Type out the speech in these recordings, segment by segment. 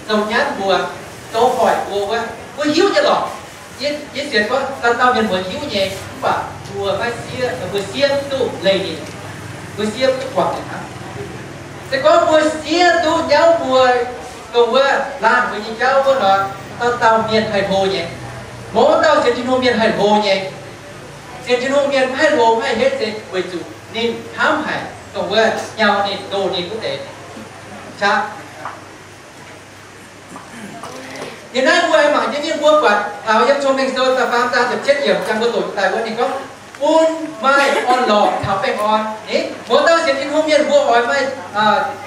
zoux nyanv mbuo, zoux hoic mbuo wuov, mbuo hiuv nyei lorqc. Yie, yie sienx gorngv dauh dauh mienh muoz hiuv nyei, mv baac mbuo maiv siev, mbuo siev mv duqv leih ninh, mbuo siev mv duqv guangc ninh hnangv. Se gorngv mbuo siev duqv nyauv mbuo, dongh wuov laanh mbuo nyei jauv wuov nor, dauh dauh mienh haih hlo nyei. Mouz dauh sienx Tin-Hungh mienh haih hlo nyei. Sienx Tin-Hungh mienh maiv haih hlo maiv haih henv se weic zuqc ninh hnamv haic dongh wuov hnyouv ninh, ndoh ninh wuov deix qaqv. Yiem naaiv mbuo aengx mangc jienv mienh mbuo buatc taux yiem Cong-Mengh Sou da'faam zaang ziepc cietv yiemc, jangx mbuo doqc daaih wuov ninh gorngv, bun maaih orn-lorqc caux baengh orn. Ni, mouz dauh sienx Tin-Hungh mienh mbuo oix maaih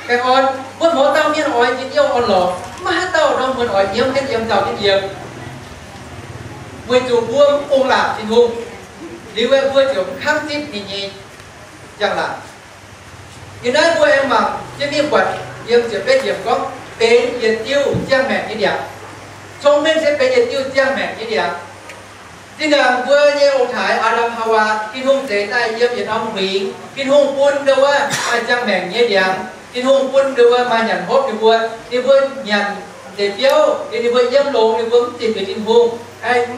baengh orn. Mbuo mouz dauh mienh oix njien-youh orn-lorqc, maiv haaix dauh ndorm muonz oix yiem jienv yiem nzauh jienv yiem, weic zuqc mbuo mv bungx laatc Tin-Hungh. Liuz mbuo ziouc mv kangv zipv ninh nyei njang-laangc. Yiem naaiv mbuo aengx mangc jienv mingh buatc yiem ziepc betv yiemc gorngv, benx yietc diuh ziangh maengc nyei ndiangx. Cong-mengh se benx yietc diuh ziangh maengc nyei ndiangx. Zinh ndaangc mbuo nyei ong-taaix, Aa^ndam, Haawaa, Tin-Hungh zeix daaih yiem yietc norm huingx. Tin-Hungh bun ndau wuov maaih ziangh maengc nyei ndiangx. Tin-Hungh bun ndau wuov maaih nyanc hopv ninh mbuo. Ninh mbuo nyanc deix biouv, ninh mbuo yiem longx, ninh mbuo mv zitc liuz Tin-Hungh,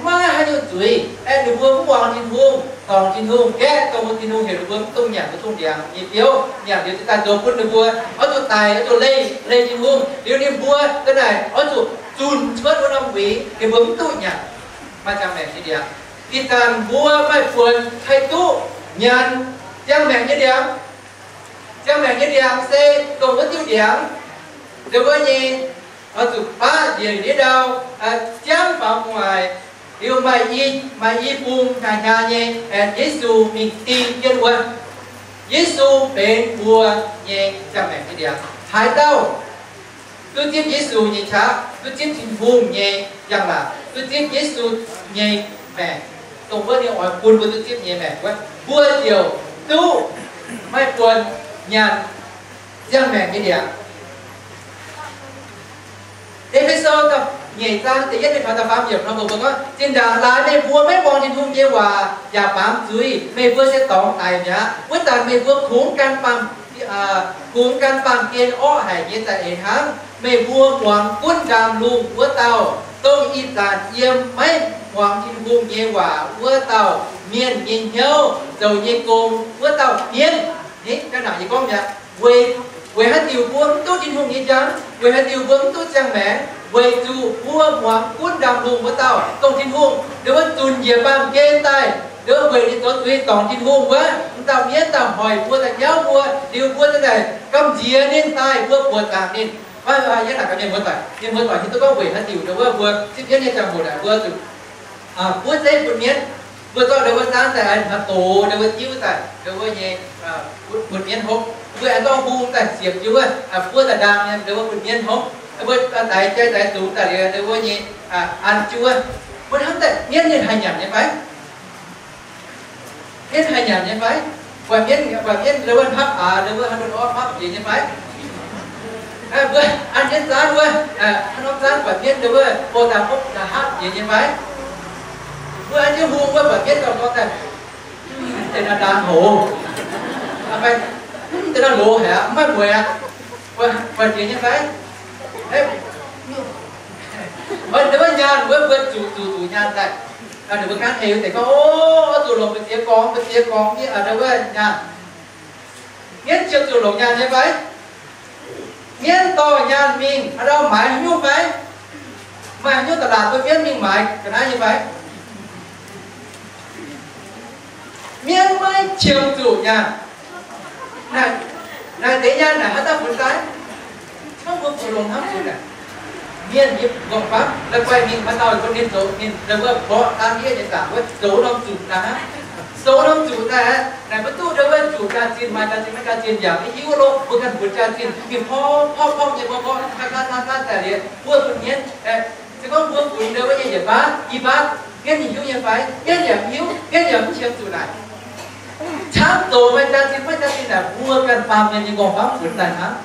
maiv haaix nyungc zuiz, aengx ninh mbuo mv muangx Tin-Hungh, dorngc Tin-Hungh, gaeqv dongh Tin-Hungh heuc ninh mbuo mv dungx nyanc wuov dongh ndiangx nyei biouv. Nyanc liuz zinh daaih zoux bun ninh mbuo oix zuqc daic, oix zuqc leih, leih Tin-Hungh. Liuz ninh mbuo daaih oix zuqc zunh cuotv wuov norm huingx, ninh mbuo mv duqv nyanc maaih ziangh maengc nyei ndiangx. Ih zanc mbuo maaih buonc haih duqv nyanc ziangh maengc nyei ndiangx. Ziangh maengc nyei ndiangx se dongh wuov diuh ndiangx, ndau wuov nyei, oix zuqc baqv njiec ndiev ndau, ziangv faaux gu'nguaaic, liuz maaih i, maaih i bung hnyaaiv hnyaaiv nyei, aengx Yesu mingh ding jienv wuov. Yesu benx mbuo nyei ziangh maengc nyei ndiangx. Haaix dauh duqv zipv Yesu nyei qaqv, duqv zipv Tin-Hungh nyei njang-laangc, duqv zipv Yesu nyei maengc, dongh wuov ninh oix bun mbuo duqv zipv nyei maengc wuov, mbuo ziouc duqv maaih buonc nyanc ziangh maengc nyei ndiangx. E^fe^so nyeic zaang da'yietv mingh taux da'faam yiemc nor mbuox mbuo gorngv, zinh ndaangc laaix meih mbuo maiv muangx Tin-Hungh nyei waac yaac baamz zuiz, meih mbuo se dorngx daic mi'aqv. Wuov zanc meih mbuo kungx gan baamh, kungx gan baamh gen orqv haic nyei za'eix hnangv. Meih mbuo muangx gunv ndaamv-lungh wuov dauh, dongh ih zanc yiem maiv muangx Tin-Hungh nyei waac wuov dauh mienh nyei hnyouv zoux nyei gong wuov dauh mienv. Ni, ga'naaiv yie gorngv mi'aqv, weic, weic haaix diuc mbuo mv duqv Tin-Hungh nyei njang? Weic haaix diuc mbuo mv duqv ziangh maengc? Weic zuqc mbuo muangx gunv ndaamv-lungh wuov dauh, dongh Tin-Hungh ndau wuov zunc njiec baamh gen daaih, ndau wuov weic ninh zoux zuiz dorngc Tin-Hungh wuov, m'dauh mienv daaih hoic mbuo, daaih nyauv mbuo, liuz mbuo daaih gamh nziex ninh, daaih mbuo buoqc zaangc ninh. Maiv, yie naaic gaax mienh muoz-doic, mienh muoz-doic hiuv duqv gorngv weic haaix diuc ndau wuov mbuo zipv jienv nyei ziangh hoc naaic mbuo zuqc, mbuo zeiv bun mienv, mbuo zorqv ndau wuov zaanv daaih, mbuo dox ndau wuov diuv daaih, ndau wuov nyei, bun mienv hopv. Mbuo aengx zorqv hung daaih siepc jienv wuov, buov daaih ndaang nyei ndau wuov bun mienv hopv. Mbuo daix jai daix zungx daaih liuz ndau wuov nyei, an jienv wuov. Mbuo hnamv daaih mienv ninh haih nyanc nyei fai? Mienv haih nyanc nyei fai? Buatc mienv, buatc mienv ndau wuov hapv aax, ndau wuov haaix nor orv hapv jiex nyei fai? Mbuo an jienv zaanv wuov, haaix norm zaanv buatc mienv ndau wuov bou daaih hopv daaih hapv jiex nyei fai? Mbuo an jienv hung wuov buatc mienv dorh dorh daaih, mv deix naaiv ndaang hoc, mv deix naaiv loz haic aqv, mv maaih mueiz aqv. Buatc jiex nyei fai? Ndau wuov nyaanh wuov mbuo zuqc zuqc zuqc nyaanh daaih. Ninh mbuo gaanv hei wuov deix gorngv, o, oix zuqc longc mbu'ziex gorngv, mbu'ziex gorngv, ndau wuov nyaanh. Mienv qiemx zuqc longc nyaanh nyei fai? Mienv dorh nyaanh mingh, haaix dauh maaiz haaix nyungc fai? Maaih haaix nyungc da'laatc mbuo mienv mingh maaiz ga'naaiv nyei fai? Mienv maiv qiemx zuqc nyaanh. Naaic, naaic deix nyaanh naaic haaix dauh funx daaih? Hnangv mbuo funx longx hnangv zuqc naaic. Mienh nyei nqorngv-famv la'guaih mingh haaix dauh bun ninh zoux, ninh la'guaih mborqv daan ndiev nyei zaangc wuov zoux norm zuqc daaih hnangv. Zoux norm zuqc daaih aqv. Naaic mbuo duqv ndau wuov zuqc jaax-zinh, maaih jaax-zinh maiv jaax-zinh yaac maiv hiuv loh. Mbuo ganh funx jaax-zinh mingh porv porv porv nyei mborqv mborqv, hnangv hnangv hnangv daaih liuz mbuo funx mienv, se gorngv mbuo funx ndau wuov nyei yietc baav i baav, mienv nyei hiuv nyei fai? Mienv yaac mv hiuv, mienv yaac mv qiemx zuqc naaic. Camv zoqc maaih jaax-zinh maiv jaax-zinh naaic mbuo ganh baamh mienh nyei nqorngv-famv funx daaih hnangv.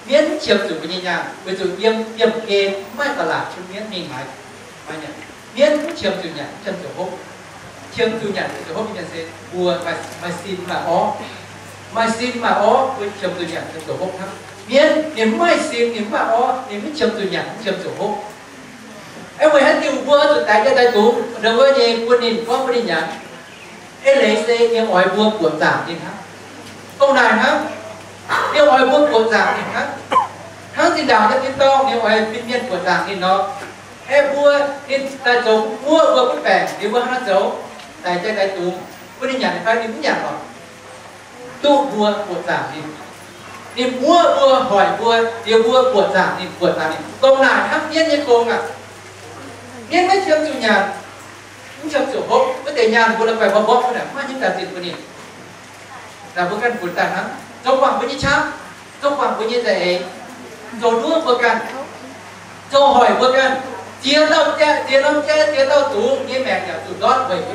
Mienv mv qiemx zuqc mbuo nyei nyaanh weic zuqc yiem, yiem gen mv maaih da'laatc bun mienv mingh maaiz, maaiz nyanc. Mienv mv qiemx zuqc nyanc, mv qiemx zuqc hopv. Qiemx zuqc nyanc, qiemx zuqc hopv nyei mienh se mbuo maaih, maaih sin maaih orv. Maaih sin maaih orv mbuo qiemx zuqc nyanc, qiemx zuqc hopv hnangv. Mienv ninh mv maaih sin, ninh mv maaih orv, ninh mv qiemx zuqc nyanc, mv qiemx zuqc hopv. Aeqv, weic haaix diuc mbuo zuqc daix jai daix dungz ndongc wuov nyei bun ninh, gorngv bun ninh nyanc? Eix leiz se ninh oix mbuo buoqc zaangc ninh hnangv. Dongh naaic hnangv, ninh oix mbuo buoqc zaangc ninh hnangv. Hnangv zinh ndaangc yiem tin-dorngh ninh oix fin-mienh buoqc zaangc ninh nor, aeqv, mbuo, ninh daaih zoux muoqv mbuo butv baengc, liuz mbuo hnangv naaiv zoux, daix jai daix dungz bun ninh nyanc fai ninh mv nyanc lorqc, duqv mbuo buoqc zaangc ninh. Ninh muoqv mbuo, hoic mbuo, liuz mbuo buoqc zaangc ninh, buoqc zaangc ninh. Dongh naaic hnangv mienv nyei gong aqv. Mienv maiv qiemx zuqc nyanc, mv qiemx zuqc hopv, wuov deix nyaanh mbuo la'guaih mborqv mborqv wuov naaic, maiv hiuv daaih zinh bun ninh. Naaic mbuo ganh funx daaih hnangv, zoux guangc mbuo nyei qaqv, zoux guangc mbuo nyei za'eix, zoux nduov mbuo ganh, zoux hoic mbuo ganh, ziex dauh jai, ziex norm jai, ziex dauh dungz nyei maengc yaac zuqc ndortv weic,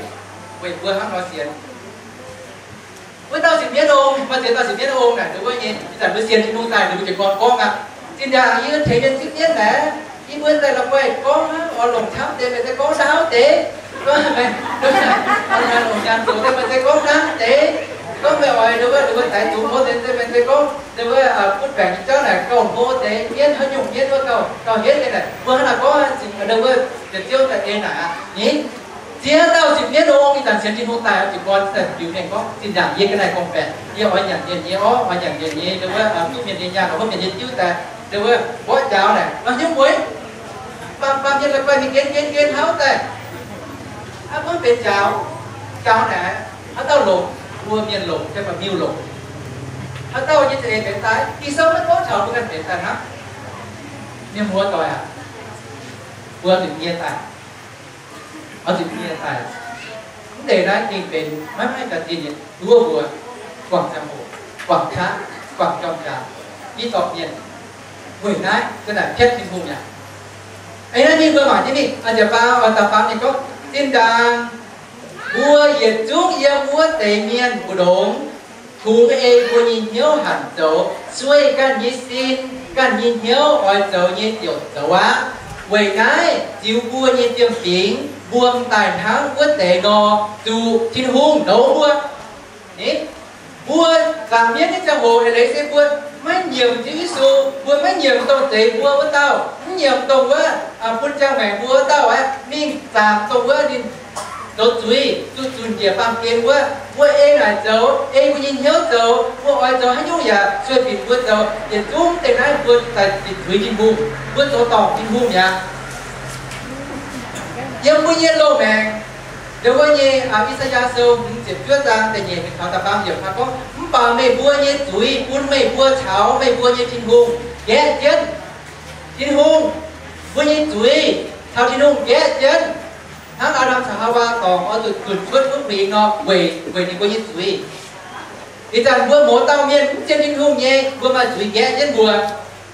weic mbuo hnangv nor sienx. Wuov dauh sienx mienv ong, maaih ziex dauh sienx mienv ong naaic, ndongc wuov nyei, ih zanc mbuo sienx Tin-Hungh daaih, ninh mbuo jiez gorn gorngv aqv. Zinh ndaangc yie tengx mienh zipv mienv naaic, yie mbuo daaih la'guaih gorngv hnangv, oix longc camv deix maaih se gorngv ndaauv deix, gorngv maaih, longc nyaanh zoux deix maaih se gorngv ndaauv deix, gorngv meih oix ndongc wuov, ndongc wuov daix dungz hlo deix maaih se gorngv ndongc wuov, butv baengc nyei jauv naaic gauh hlo deix, mienv haaix nyungc mienv wuov gauh, gauh henv deix naaic, mbuo hnangv naaic gorngv, ndongc wuov, yietc ziouv daaih ei naaic aqv. Ni, ziex dauh sienx mienv ong, ih zanc sienx Tin-Hungh daaih oix jiez gorn daaih biux mienh gorngv, zinh ndaangc yie ga'naaiv gorngv-baeqc, yie oix nyanc mienh nyei orv, oix nyanc mienh nyei ndongc wuov, duqv mienh nyei nyaanh, oix hopv mienh nyei diuv daaih, ndongc wuov mborqv njaaux naaic, nor hnyouv mueiz. Baamh, baamh mienh la'guaih mingh gen, gen, gen hnangv daaih, hnangv mbuo benx njaaux, njaaux naaic, haaix dauh longc, mbuo mienh longc, fai ba'miuh longc. Haaix dauh nyei za'eix benx daaih, Ging-Sou maiv gorngv taux mbuo ganh benx daaih hnangv. Mienh muoz-doic aac, mbuo zuqc nie daaih, oix zuqc nie daaih. Mv deix naaiv gengh benx maiv maaih jaax-zinh nyei nduov mbuo, guangc ziangh hoc, guangc qaqv, guangc jorm jaax, mv dorh mienh. Weic naaiv ga'naaiv piatv Tin-Hungh mi'aqv. Ih naaiv mingh mbuo mangc jienv mingh, ziepc faam, da'faam ninh gorngv, zinh ndaangc mbuo yietc zungv yiem wuov deix mienh mbu'ndongx, kungx ei mbuo nyei hnyouv hanc zoux sueih ganh nyei sin, ganh nyei hnyouv oix zoux nyei ziouc zoux aqv. Weic naaiv ziux mbuo nyei fiem-fingx, mbuo m'daaih hnangv wuov deix nor, zuqc Tin-Hungh nouz mbuo. Ni, mbuo zaangc mienv nyei ziangh hoc eix leiz se mbuo maiv nyiemc Ziouv Yesu, mbuo maiv nyiemc dongh zeix mbuo wuov dauh, mv nyiemc dongh wuov bun ziangh maengc mbuo wuov dauh aqv, mingh zaangc dongh wuov ninh zoux zuiz, zuqc zunc njiec baamh gen wuov, mbuo ei naaic zoux, ei mbuo nyei hnyouv zoux, mbuo oix zoux haaix nyungc yaac sueih binc mbuo zoux, yietc zungv deix naaiv mbuo daaih zuiz Tin-Hungh, mbuo zoux dorngc Tin-Hungh mi'aqv. Yiem mbuo nyei loz-maengc, ndongc wuov nyei, I^saa^yaa Sou hmz ziepc juov zaang da'nyeic mingh taux da'faam yiemc hnangv gorngv, mv baac meih mbuo nyei zuiz bun meih mbuo caux meih mbuo nyei Tin-Hungh gaeqv jienv. Tin-Hungh, mbuo nyei zuiz caux Tin-Hungh gaeqv jienv, hnangv Aa^ndam caux Haawaa dorngc oix zuqc zunc cuotv wuov fingx nor, weic, weic ninh mbuo nyei zuiz. Ih zanc mbuo mouz dauh mienh mv zien Tin-Hungh nyei, mbuo maaih zuiz gaeqv jienv mbuo.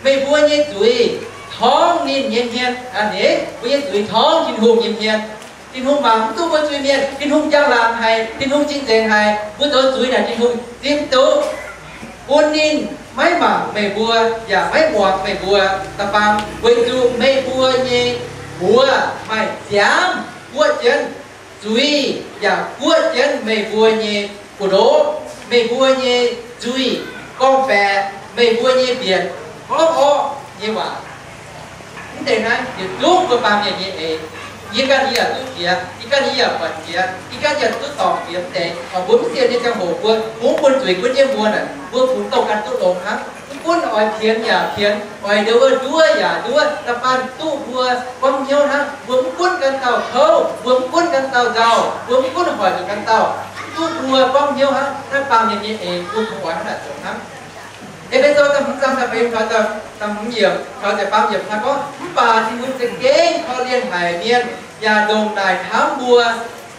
Meih mbuo nyei zuiz torngv ninh nyei hmien. Aa, ninh, mbuo nyei zuiz torngv Tin-Hungh nyei hmien. Tin-Hungh mangc mv duqv mbuo zuiz-mienh. Tin-Hungh njang-laangc haic, Tin-Hungh cing-nzengc haic. Mbuo zoux zuiz naaic Tin-Hungh zipv duqv, bun ninh maiv mangc meih mbuo yaac maiv muangx meih mbuo. Da'faam, weic zuqc meih mbuo nyei mbuox maaih ziangv guoqv jienv zuiz yaac guoqv jienv meih mbuo nyei buoz-ndoqv, meih mbuo nyei nzuih gorngv-baeqc, meih mbuo nyei mbienc gorngv orqv nyei waac. Mv deix naaiv yietc zungv mbuo baamh mienh nyei eix. Yie ganh yie yaac duqv jiex, yie ganh yie yaac buatc jiex, yie ganh yie yaac duqv dorngc jiex mv deix. Mbuo mv sienx nyei ziangh hoc mbuo kungx bun zuiz gunv jienv mbuo naaic, mbuo kungx douz gan duqv longx hnangv. Mv gunv oix pienx yaac pienx, oix nduov nduov yaac nduov, da'faanh duqv mbuo buangv hnyouv hnangv. Mbuo mv gunv ganh dauh kouv, mbuo mv gunv ganh dauh nzauh, mbuo mv gunv hoic zuqc ganh dauh, duqv mbuo buangv hnyouv hnangv. Naaiv baamh mienh nyei eix mbuo kungx oix hnangv naaic zoux hnangv. E^fe^so da'hmz zaang da'feix taux da'hmz yiemc, taux ziepc faam yiemc hnangv gorngv, mv baac Tin-Hungh za'gengh korv-lienh haic mienh, yaac ndongc naaic hnamv mbuo,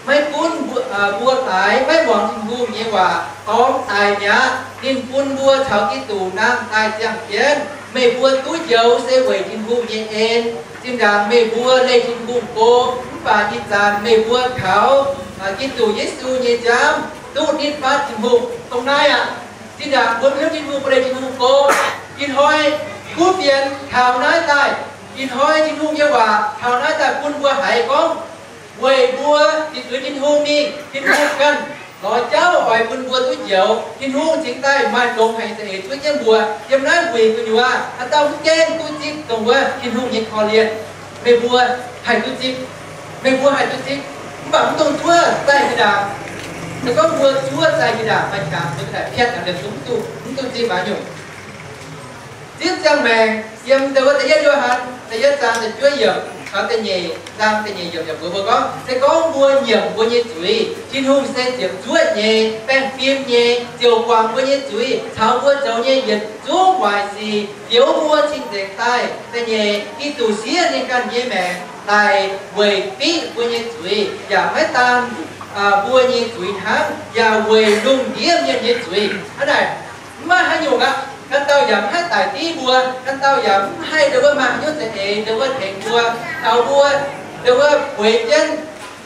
maiv gunv mbuo, mbuo daix maiv muangx Tin-Hungh nyei waac dorngx daic mi'aqv. Ninh bun mbuo caux Giduc nangh daaih ziangh jienv. Meih mbuo duqv njoux se weic Tin-Hungh nyei en. Zinh ndaangc meih mbuo leih Tin-Hungh go, mv baac ih zanc meih mbuo kaux Giduc Yesu nyei nziaamv duqv nitv fatv Tin-Hungh. Dongh naaiv aqv. Zinh ndaangc mbuo maiv hiuv Tin-Hungh, mbuo leih Tin-Hungh go. Ih hnoi kuv fienx taux naaiv daaih, ih hnoi Tin-Hungh nyei waac taux naaiv daaih bun mbuo haiz gorngv, weic mbuo dingc zuiz Tin-Hungh mingh, Tin-Hungh ganh lorz jauv oix bun mbuo duqv njoux. Tin-Hungh cingx daaih maaih longx haic nyei za'eix zuov jienv mbuo. Yiem naaiv wuic gu'nyuoz haaix dauh mv gaengh duqv zipv dongh wuov Tin-Hungh nyei korv-lienh, meih mbuo haih duqv zipv. Meih mbuo haih duqv zipv, mv baac mv dungx zuov zaih jiex ndaangc. Se gorngv mbuo zuov zaih jiex ndaangc, maaih qangx mbuo daaih piatv aqv, liemh zungv mv duqv, mv duqv zipv aqv nyungc. Zipv ziangh maengc yiem dongh wuov da'yietv Yo^han da'yietv zaang da'juov yiemc caux da'nyeic zaang da'nyeic yiemc yaac mbuox mbuo gorngv, se gorngv mbuo nyiemc mbuo nyei zuiz, Tin-Hungh se ziepc zuoqv nyei, baengh fim nyei, ziouc guangc mbuo nyei zuiz caux mbuo zoux nyei yietc zungv waaic sic, fioux mbuo cing-nzengc daaih. Da'nyeic, Giduc siev ninh ganh nyei maengc daic weic fiqv mbuo nyei zuiz, yaac maiv daan mbuo nyei zuiz hnangv, yaac weic lungh ndiev mienh nyei zuiz. Hnangv naaic, mv maaih haaix nyungc aqv. Ganh dauh yaac mv haih daic div mbuo. Ganh dauh yaac mv haih ndongc wuov maaih haaix nyungc za'eix ndongc wuov tengx mbuo, taux mbuo ndongc wuov bueix jienv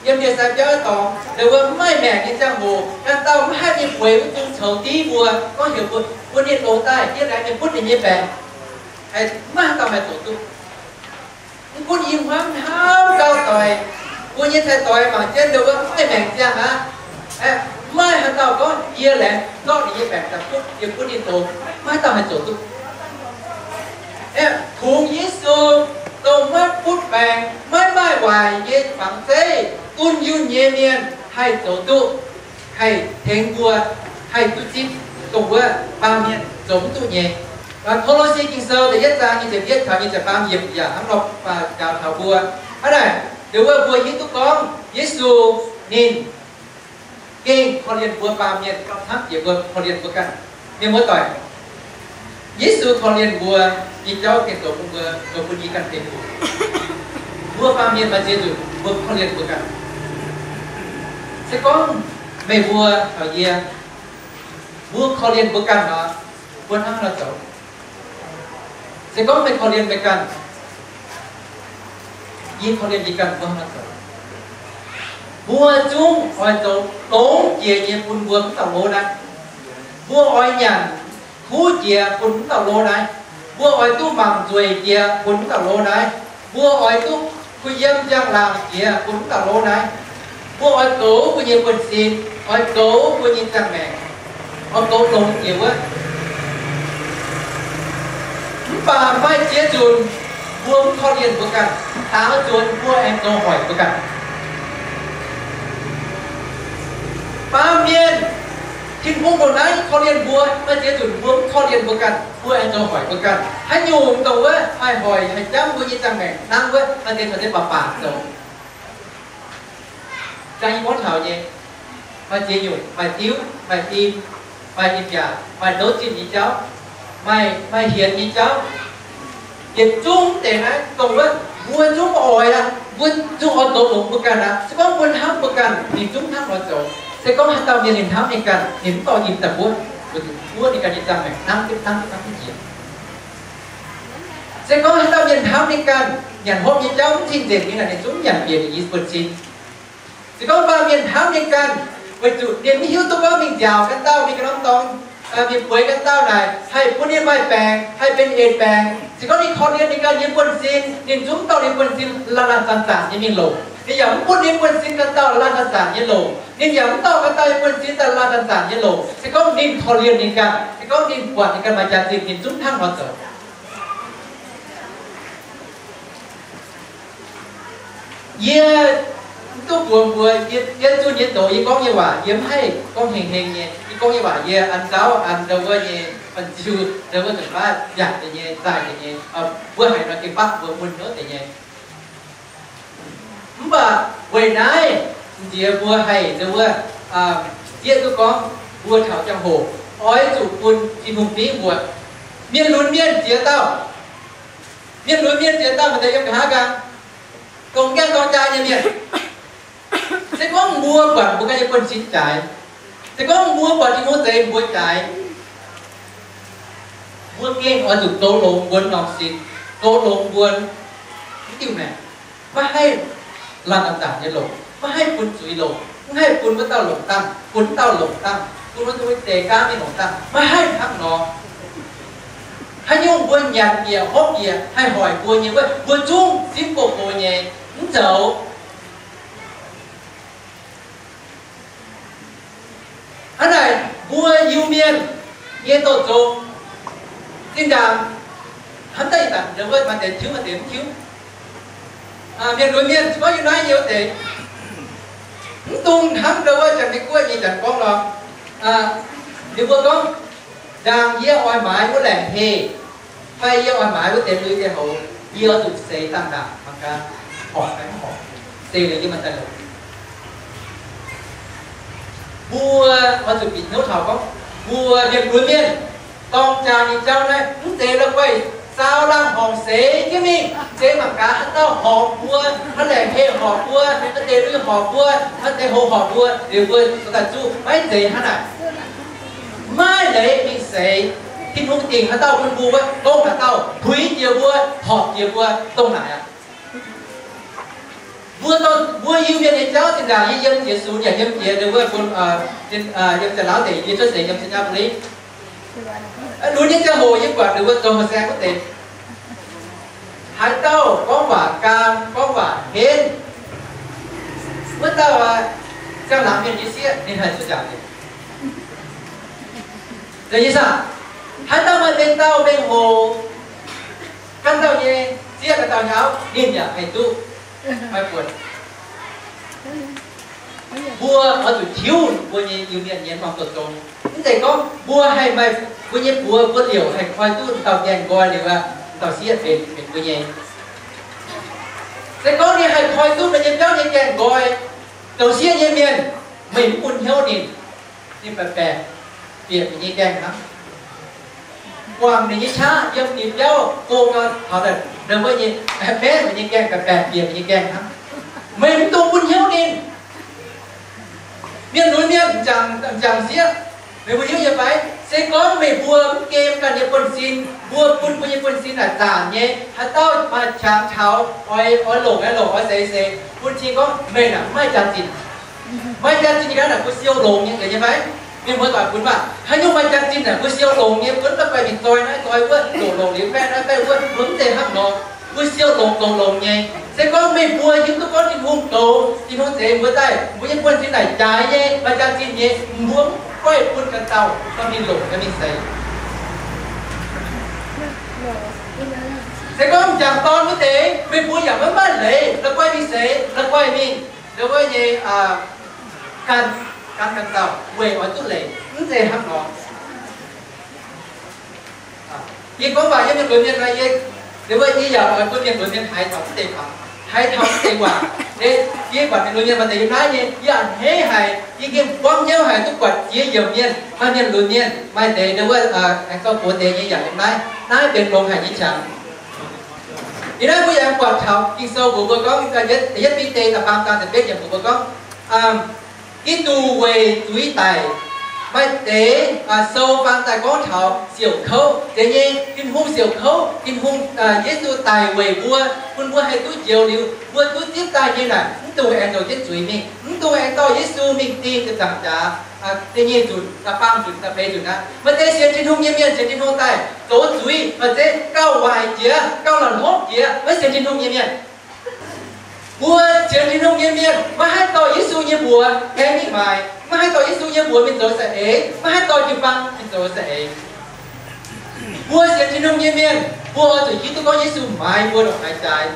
yiem ndie-sai biauv dorngx, ndongc wuov mv maaih maengc nyei ziangh hoc, ganh dauh mv haih mingh bueix wuov zungv coux div mbuo, gorngv heuc mbuo, mbuo ninh longx daaih, yie laengz mingh butv ninh nyei baengc. Mv maaih haaix dauh haih zoux duqv. Mv gunv i hmuangv hnamv gau doic, mbuo nyei cai-doix mangc jienv ndongc wuov mv maaih maengc ziangh aqv. Mv maaih haaix dauh gorngv yie laengz zorqv ninh nyei baengc daaih butv, yie butv ninh doz. Mv maaih haaix dauh haih zoux duqv. Kungx Yesu, dongh maiv butv baengc, maiv maaih waaic nyei fangx zeiv, dunh yunh nyei mienh haih zoux duqv, haih tengx mbuo, haih duqv zipv dongh wuov baamh mienh zoux mv duqv nyei. Ko^lo^si Ging-Sou da'yietv zaang nyic ziepc yietv taux nyic ziepc faam yiemc yaac hnangv nor njaaux taux mbuo. Hnangv naaic, ndongc wuov mbuo hiuv duqv gorngv Yesu ninh gengh korv-lienh mbuo baamh mienh gauh camv jiex mbuo korv-lienh mbuo ganh. Mienh muoz-doic, Yesu korv-lienh mbuo nyei jauv gengh zoux bun mbuo, zoux bun yie ganh gengh duqv. Mbuo baamh mienh maaih ziex nzunc mbuo korv-lienh mbuo ganh. Se gorngv meih mbuo caux yie, mbuo korv-lienh mbuo ganh nor, mbuo hnangv haaix nor zoux? Se gorngv meih korv-lienh meih ganh, yie korv-lienh yie ganh, mbuo hnangv haaix nor zoux? Mbuo zungv oix zoux longx jiex nyei bun mbuo mv dauh lo naaiv. Mbuo oix nyanc kuv jiex bun mv dauh lo naaiv. Mbuo oix duqv mangc nzueic jiex bun mv dauh lo naaiv. Mbuo oix duqv kuh yiem njang-laangc jiex bun mv dauh lo naaiv. Mbuo oix goux mbuo nyei buonv-sin, oix goux mbuo nyei ziangh maengc, oix goux longx jiex wuov. Mv baac maaih ziex nzunc mbuo mv korv-lienh mbuo ganh, daaux nzuonx mbuo aengx zoux hoic mbuo ganh. Baamh mienh, Tin-Hungh ndongc naaiv korv-lienh mbuo, maaih ziex nzunc mbuo mv korv-lienh mbuo ganh, mbuo aengx zoux hoic mbuo ganh. Haaix nyungc dongh wuov haih hoic haih jamv mbuo nyei ziangh maengc hnangv wuov, maaih deix caux deix baac baac zoux. Jang yie gorngv taux nyei, maaih ziex nyungc, maaih diuv, maaih im, maaih im-yaac, maaih ndouv zinh nyei jauv, maaih, maaih hienx nyei jauv. Yietc zungv deix naaiv dongh wuov mbuo zungv oix aqv, mbuo zungv oix zoux longx mbuo ganh aqv. Se gorngv mbuo hnamv mbuo ganh, ninh zungv hnangv nor zoux. Se gorngv haaix dauh mienh ninh hnamv ninh ganh, ninh mv dorh im daaih mbuov, mbuov ninh ganh nyei ziangh maengc hnangv, hnangv, hnangv jiex. Se gorngv haaix dauh mienh hnamv ninh ganh, nyanc hopv nyei jauv mv cing-nzengc nyei naaic, ninh zungv nyanc bieqc ninh nyei buonv-sin. Se gorngv baamh mienh hnamv ninh ganh, weic zuqc ninh mv hiuv duqv gorngv mingh nziaauc ganh dauh, mingh ganh norm dorngx, mingh bueix ganh dauh naaic, haih bun ninh maaih baengc, haih benx eix baengc. Se gorngv ninh korv-lienh ninh ganh nyei buonv-sin, ninh zungv dorh ninh buonv-sin laanh laanh zanc zanc nyei mingh longc. Ninh yaac mv bun ninh buonv-sin ganh dauh laanh laanh zanc zanc nyei longc. Ninh yaac mv dorh ganh dauh nyei buonv-sin daaih laanh laanh zanc zanc nyei longc. Se gorngv ninh korv-lienh ninh ganh, se gorngv ninh buatc ninh ganh maaih jaax-zinh, ninh zungv hnangv nor zoux. Yie mv duqv mbuox mbuo, yie, yie zunh nyei doz, yie gorngv nyei waac, yie mv haih gorngv heng heng nyei. Yie gorngv nyei waac yie an nzauv an ndau wuov nyei, an ziu ndau wuov, nzunc baav yaac deix nyei, zaah deix nyei, mbuo haiz nor gengh baav mbuo mun hnyouv deix nyei. Mv baac weic naaiv, nziex mbuo haih ndau wuov zieqv duqv gorngv mbuo taux ziangh hoc oix zuqc bun Tin-Hungh fingv mbuo. Mienh lunx mienh ziex dauh, mienh lunx mienh ziex dauh maaih deix yiem nqa'haav nqaang, dongh gaengh dorng jaa nyei mienh. Se gorngv mbuo buatc mbuo ganh nyei buonv-sin jaaix, se gorngv mbuo buatc Tin-Hungh zeix mbuo jaaix, mbuo gengh oix zuqc goux longx mbuo norm sin, goux longx mbuo mv diuh maengc. Maiv haih laanh a'zanc nyei longc, maiv haih bun zuiz longc, mv haih bun wuov dauh longc dangh, bun wuov dauh longc dangh, bun wuov deix gaamv nyei longc dangh, maiv haih hnangv nor. Haaix nyungc mbuo nyanc bieqc hopv bieqc haih hoic mbuo nyei wuov, mbuo zungv simv go go nyei, mv zoux. Hnangv naaic mbuo Iu-Mienh nyei douz-zong zinh ndaangc hnamv daaih ih zanc ndongc wuov maaih deix tiuv maaih deix mv tiuv. Mienh lunx mienh se gorngv yiem naaiv nyei wuov deix, mv dungx hnangv ndongc wuov Janx-Meiv Guoqv nyei janx gorngv nor, ninh mbuo gorngv, ndaangc yie oix maaiz wuov laengc heh fai yie oix maaiz wuov deix lui deix hoz, yie oix zuqc seix dangh ndaangc mangc gaax horpc fai mv horpc, se liuz yie maaih daaih longc. Mbuo oix zuqc bieqc hnyouv taux gorngv mbuo mienh lunx mienh dorng jaa nyei jauv naaiv mv zeiz la'guaih saau laangh horngc seix jienv mingh, se mangc gaax haaix dauh horpc mbuo, haaix laengc heh horpc mbuo, haaix deix lui horpc mbuo, haaix deix hoz horpc mbuo, liuz mbuo daaih zuqv. Maiv zeiz hnangv naaic. Maiv leiz mingh seix. Tin-Hungh dingc haaix dauh bun mbuo wuov, dongh haaix dauh puix jiex mbuo, horpc jiex mbuo, dongh naaic aqv. Mbuo, mbuo Iu-Mienh nyei jauv zinh ndaangc yie yiem jiex sunx yaac yiem jiex ndongc wuov bun, yiem Janx-Laauv deic, yie cuotv seix yiem Singapore. Lunx nyei ziangh hoc yie buatc ndongc wuov zoux haaix saeng wuov deix, haaix dauh gorngv waac gaam, gorngv waac henv, wuov dauh ziangh laangz mienh nyei sieqv ninh haih zuqc njaaux ninh. Haaix dauh maaih mengh dauh mengh hoc, ganh dauh nyei sieqv, ganh dauh nyei auv, ninh yaac haih duqv maiv buonc. Mbuo oix zuqc tiuv mbuo nyei Iu-Mienh nyei muangx douz-zong. Mv zeiz gorngv mbuo haih maaih mbuo nyei buoz mbuo liouc haih koi duqv dauh gaengh nqoi liuz aqv, dauh sieqv benx, benx mbuo nyei. Se gorngv ninh haih koi duqv meih nyei biauv nyei gaengh nqoi, zoux sieqv nyei mienh, meih mv bun hnyouv ninh, ninh baeqc baeqc bieqc meih nyei gaengh hnangv. Guangc ninh nyei qaqv yiem ninh biauv go gau taux daaih ndongc wuov nyei, baeqc meih nyei gaengh, baeqc baeqc bieqc meih nyei gaengh hnangv. Meih mv dungx bun hnyouv ninh. Mienh lunx mienh, m'jangc sieqv, meih mbuo hiuv nyei fai? Se gorngv meih mbuo mv gem ganh nyei buonv-sin, mbuo bun mbuo nyei buonv-sin naaic zaanc nyei, haaix dauh maaih qangx taux oix, oix longc, oix longc, oix seix, seix, bun cing gorngv meih naaic mv maaih jaax-zinh. Maaih jaax-zinh nyei ganh naaic mbuo siou longx nyei, zeiz nyei fai? Mienh muoz doic, bun mv baac haaix nyungc maaih jaax-zinh naaic mbuo siou longx nyei, bun mv baac guai mingh zoi naaiv zoi wuov, longc longc liuz baeqv naaiv baeqv wuov, mbuo mv zeiz hnangv nor. Mbuo siou longx, longx, longx nyei. Se gorngv meih mbuo hiuv duqv gorngv Tin-Hungh goux, Tin-Hungh zeix mbuo daaih, mbuo nyei buonv-sin naaic jaaix nyei, maaih jaax-zinh nyei, mbuo mv goiv bun ganh dauh dorh mingh longc, dorh mingh seix. Se gorngv m'jangc dorn wuov deix, meih mbuo yaac maiv maaih leiz la'guaih mingh seix, la'guaih mingh ndongc wuov nyei gan, gan ganh dauh weic oix duqv leiz, mv zeiz hnangv nor. Yie gorngv waac yiem mienh lunx mienh nor, yie, ndongc wuov yie yaac oix bun mienh lunx mienh haiz taux mv deix fangx, haiz taux mv deix waac. Yie buatc mienh lunx mienh maaih deix yiem naaiv nyei, yie a'hneiv haic, yie gengh buangv hnyouv haic duqv buatc jiex yiemc mienh, maaih mienh lunx mienh, maaih deix ndongc wuov aengx zorqv buoz deix nyei yaac yiem naaiv. Naaiv benx longx haic nyei qangx. Ih naaiv mbuo yaac buatc taux Ging-Sou mbuox mbuo gorngv, da'yietv Bide da'faam zaang da'betv yiemc mbuox mbuo gorngv, Giduc weic zuiz daic. Maaih deix sou faan daaih gorngv taux siouc kouv, zeiz nyei, Tin-Hungh siouc kouv, Tin-Hungh, Yesu daic weic mbuo, bun mbuo haih duqv njoux liuz, mbuo duqv zipv daaih nyei naaic, mv dungx aengx zoux jienv zuiz mingh, mv dungx aengx dorh Yesu mingh ding ziepc nzaangc jaax da'nyeic nzunc, da'faam nzunc, da'feix nzunc aqv. Maaih deix sienx Tin-Hungh nyei mienh sienx Tin-Hungh daaih zoux zuiz, maaih deix gauh waaic jiex, gauh la'hlopv jiex, maiv sienx Tin-Hungh nyei mienh. Mbuo sienx Tin-Hungh nyei mienh maiv haih dorh Yesu nyei mbuox aengx mingh maaic, maiv haih dorh Yesu nyei mbuox mingh zoux za'eix, maiv haih dorh jiu-baang mingh zoux za'eix. Mbuo sienx Tin-Hungh nyei mienh, mbuo oix zuqc hiuv duqv gorngv Yesu maaiz mbuo ndongc haaix jaaix.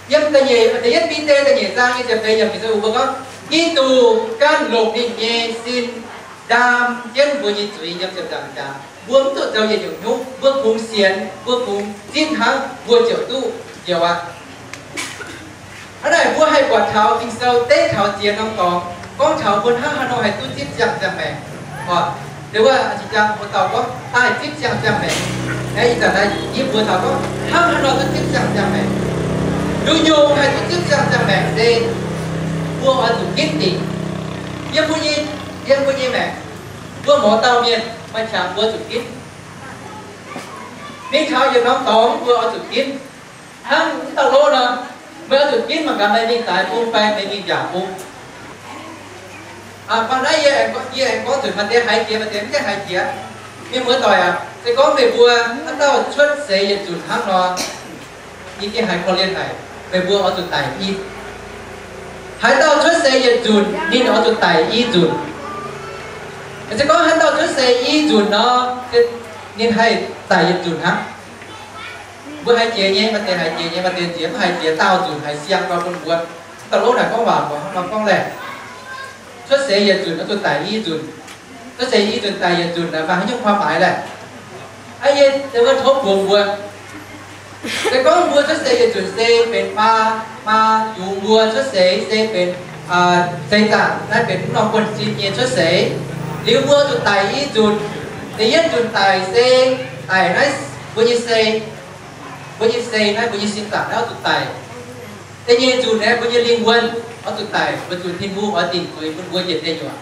Yiem da'nyeic, da'yietv Bide da'nyeic zaang nyei ziepc feix yiemc mbuox mbuo gorngv, Giduc ganh longc ninh nyei sin ndaam jienv mbuo nyei zuiz yiem ziepc nzaangc jaax. Mbuo mv zuqc zoux yietc nyungc hnyouv, mbuo kungx sienx, mbuo kungx zipv hnangv, mbuo ziouc duqv njoux aqv. Hnangv naaic mbuo haih buatc taux Ging-Sou dengv taux ziex norm dorngx, gorngv taux mbuo hnangv haaix nor haih duqv zipv ziangh ziangh maengc. Oc, liuz wuov zinh ndaangc mbuo dauh gorngv daaih zipv ziangh ziangh maengc. Aeqv, ih zanc naaiv yie mbuox taux gorngv hnangv haaix nor duqv zipv ziangh ziangh maengc. Nduqc nyungc haih duqv zipv ziangh ziangh maengc se mbuo oix zuqc ginv dingc. Yiem mbuo nyei, yiem mbuo nyei maengc, mbuo mouz dauh mienh maaih qangx mbuo zuqc ginv. Mingh taux yietc norm dorngx mbuo oix zuqc ginv. Hnangv mv dauh lov nor, meih oix zuqc ginv mangc gaax meih mingh daaix bung fai meih mingh njaaux bung. Aa, baac naaiv yie aengx, yie aengx gorngv zuqc maaih deix haiz jiex, maaih deix mv gaengh haiz jiex. Mienh muoz doic aac, se gorngv meih mbuo haaix dauh cuotv seix yietc nzunc hnangv nor, yie gengh haiz korv-lienh haic, meih mbuo oix zuqc daic i Haaix dauh cuotv seix yietc nzunc, ninh oix zuqc daic i nzunc. Se gorngv haaix dauh cuotv seix i nzunc nor, ninh haih daic yietc nzunc hnangv. Mbuo haiz jiex nyei, maaih deix haiz jiex nyei, maaih deix nziex mv haiz jiex, daauh nzunc haiz siang nor bun mbuo. Mv baac lov naaic gorngv waac mbuo hnangv nor gorngv laeh. Cuotv seix yietc nzunc oix zuqc daic i nzunc. Cuotv seix i nzunc daic yietc nzunc naaic maaih haaix nyungc ความหมาย laeh? Aa, yie wuov tov mbuox mbuo, se gorngv mbuo cuotv seix yietc nzunc se benx maa, maa yungz mbuo cuotv seix se benx seix zaangc, naaiv benx mv norm buonv-sin nyei cuotv seix. Liuz mbuo zuqc daic i nzunc. Da'yietv nzunc daic se daic naaiv mbuo nyei sei, mbuo nyei sei naaiv, mbuo nyei sin zaangc naaiv oix zuqc daic. Da'nyeic nzunc naaiv mbuo nyei lingh wuonh oix zuqc daic, weic zuqc Tin-Hungh oix dingc zuiz bun mbuo yietc deic nyuoqc.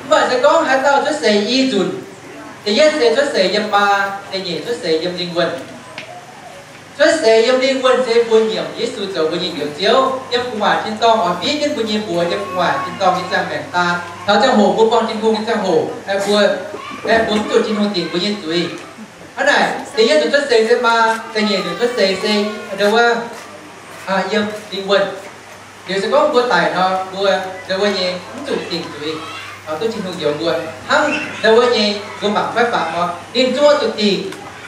Mv baac se gorngv haaix dauh cuotv seix i nzunc, da'yietv se cuotv seix yiem maa, da'nyeic cuotv seix yiem lingh wuonh. Cuotv seix yiem lingh wuonh se mbuo nyiemc Yesu zoux mbuo nyei Njoux Ziouv, yiem gu'nguaaic tin-dorngh oix bieiv jienv mbuo nyei mbuox yiem gu'nguaaic tin-dorngh nyei ziangh maengc daan. Taux ziangh hoc mbuo buangh Tin-Hungh nyei ziangh hoc, mbuo, mbuo mv zuqc Tin-Hungh dingc mbuo nyei zuiz. Hnangv naaic, da'yietv nzunc cuotv seix se maa, da'nyeic nzunc cuotv seix se ndo wuov, yiem lingh wuonh. Liuz se gorngv mbuo daic nor, mbuo ndo wuov nyei mv zuqc dingc zuiz, duqv Tin-Hungh njoux mbuo. Hnangv ndo wuov nyei mbuo mangc fai faaux nor, ninh zuov zuqc dingc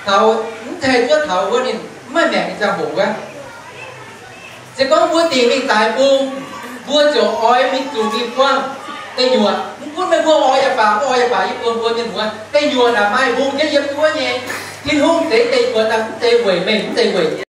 taux, mv zeiz zuov taux wuov ninh mv maaih maengc nyei ziangh hoc wuov. Se gorngv mbuo dingc mingh daaix bung, mbuo ziouc oix mingh zuqc mingh buangh deic nyuoqc. Mv gunv meih mbuo oix yaac baac mv oix yaac baac, yie mbuo mbuo mienh muoz, deic nyuoqc naaic maaih mbungh jienv yiem zuov nyei. Tin-Hungh zeix deic nyuoqc naaic mv zeiz weic meih, mv zeiz weic